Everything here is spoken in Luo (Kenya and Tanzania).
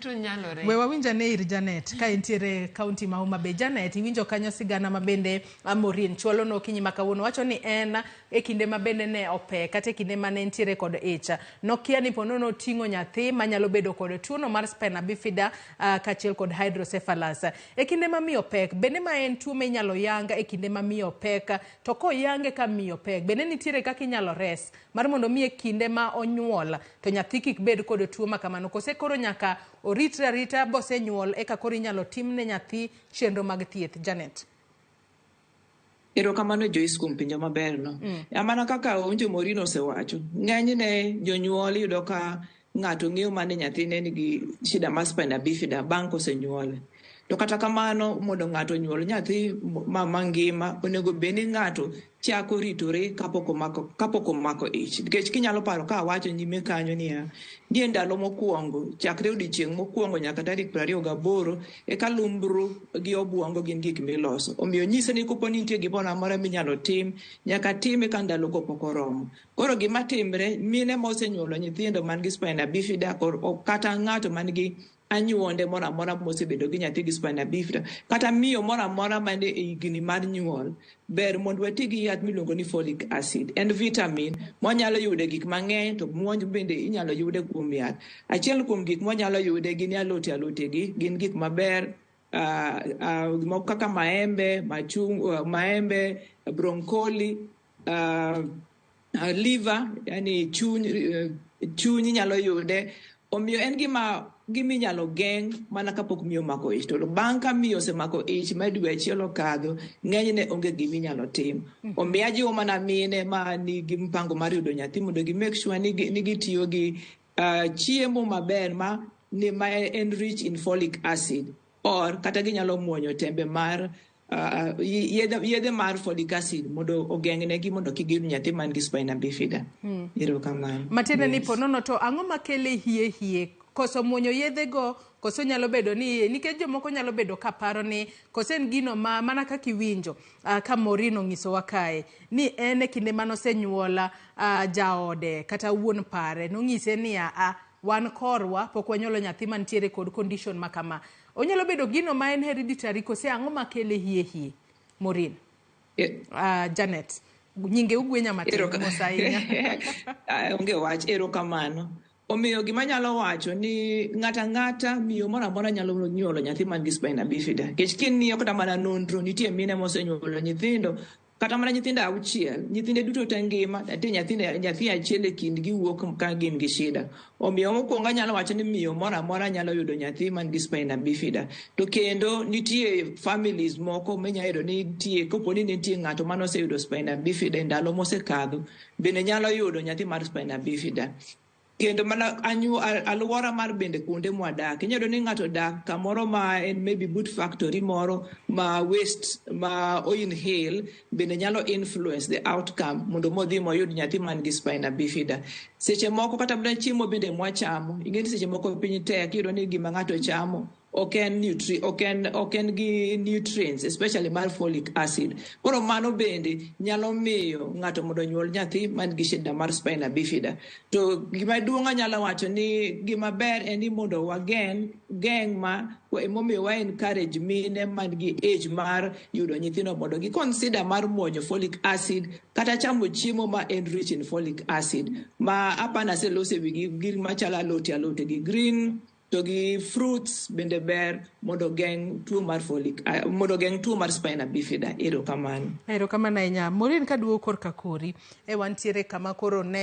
Duto nyalore. We wawinj ane ir Janet ka entiere kaunti ma Homa Bay. Janet, iwinjo kanyo sigana ma bende Maureen chwalo no okinyi ma kawuono. Wacho ni en e kinde ma bende ne opek kata e kinde mane entiere kod ich. Nokia ni po nono oting'o nyathi manyalo bedo kod tuono mar spina bifida kaachiel kod hydrocephalus. E kinde ma miyo pek, bende ma en tuo ma inyalo yang e kinde ma miyo pek, to koyange ka miyo pek, bende nitiere kaka inyalo res mar mondo mi e kinde ma onyuol to nyathi kik bed kod tuo ma kamano, kose koro nyaka oritre arita bosenyuol eka koro inyalo timne nyathi chenro mag thieth? Janet. Erokamano Joyce kuom penjo maberno. Mana kaka Onjo Maureen osewacho, ng'enyne jonyuol iyudo ka ng'ato ng'eyo mana ni nyathine nigi shida mar spina bifida bang' kosenyuole. To kata kamano mondo ng'ato onyuol nyathi ma mangima, onego bed ni ng'ato chako ritore kapok omako ich. Nikech kinyalo paro ka awacho nyime kanyo niya, ni e ndalo mokwongo, chakre odiochieng' mokwongo nyaka tarik 28, eka lumbru gi obwongo gin gik miloso. Omiyo nyise ni kopo ni nitie gimoro amora minyalo tim, nyaka time ka ndalogo pok oromo. Koro gima timre, mine mosenyuolo nyithindo man gi spina bifida kata ng'ato man gi anyuonde moro amora mosebedo gi nyathi gi spina bifida, kata miyo moro amora man e higni mar nyuol, ber mondo wati gi yath miluongo ni folic acid. En vitamin mwanyalo yude gik mang'eny, to muonj bende inyalo yude kuom yath. Achiel kuom gik mwanyalo yude gin alote alote gi, gin gik maber, moko kaka maembe, machungwa, maembe, broccoli, liver, yani chuny inyalo yude. Omiyo en gima inyalo geng' mana kapok miyo omako ich. To bang' ka miyo osemako ich ma dwe achiel okadho, ng'enyne onge gima inyalo tim. Omiyo ajiwo mana mine ma nigi mpango mar yudo nyathi mondo gi make sure ni gitiyo gi chiemo maber ma en rich in folic acid, or kata ginyalo muonyo tembe mar yedhe mar folic acid mondo ogeng'negi mondo kik giyud nyathi man gi spina bifida. Erokamano. Matiende ni po nono to ang'o makele hie hie? Koso muonyo yedhego, koso nyalo bedo ni nikech jomoko nyalo bedo ka paro ni koso en gino ma mana kaka iwinjo ka Maureen onyisowa kae ni en e kinde mane osenyuola jaode kata wuon pare nonyise ni wan korwa pok wanyuolo nyathi mantiere kod condition ma kama. Onyalo bedo gino ma en hereditary kose ang'o makele hie hie? Maureen. Janet. Nyinge ugwenya matin mos ahinya. Onge wach, erokamano. Omiyo gima anyalo wacho ni ng'ato ang'ata, miyo moro amora nyalo nyuolo nyathi man gi spina bifida. Nikech king'iyo kata mana nonro, nitie mine mosenyuolo nyithindo, kata mana nyithindo 6, nyithinde duto te ngima, nitie nyathi achiel e kindgi wuok ka gin gi shida. Omiyo mokwongo anyalo wacho ni miyo moro amora nyalo yudo nyathi man gi spina bifida. To kendo nitie families moko minyalo yudo ni nitie, kopo ni nitie ng'ato mane oseyudo spina bifida e ndalo mosekadho, bende nyalo yudo nyathi mar spina bifida. Kendo mana alwora mar bende kuonde mwadak, inyalo yudo ni ng'ato dak kamoro ma en maybe but factory moro ma waste ma o inhale bende nyalo influence the outcome mondo modhi moyud nyathi man gi spina bifida. Seche moko kata mana chiemo bende mwachamo, ing'e ni seche moko piny tek, iyudo ni gima ng'ato chamo ok en nutri, ok en, ok en gi nutrients especially mar folic acid. Koro mano bende nyalo miyo ng'ato mondo onyuol nyathi man gi shida mar spina bifida. To gima duong' anyalo wacho ni gima ber en ni mondo wageng' geng' ma emomiyo wa encourage mine man gi age mar yudo nyithindo mondo gi consider mar muonyo folic acid kata chamo chiemo ma en rich in folic acid. Ma apana aselose wigi gik machalo alote alote gi green to gi fruits bende ber mondo geng' tuo mar folic, mondo geng' tuo mar spina bifida. Erokamano. Erokamano ahinya. Maureen, kaduogo korka kori, e wantiere kama koro ne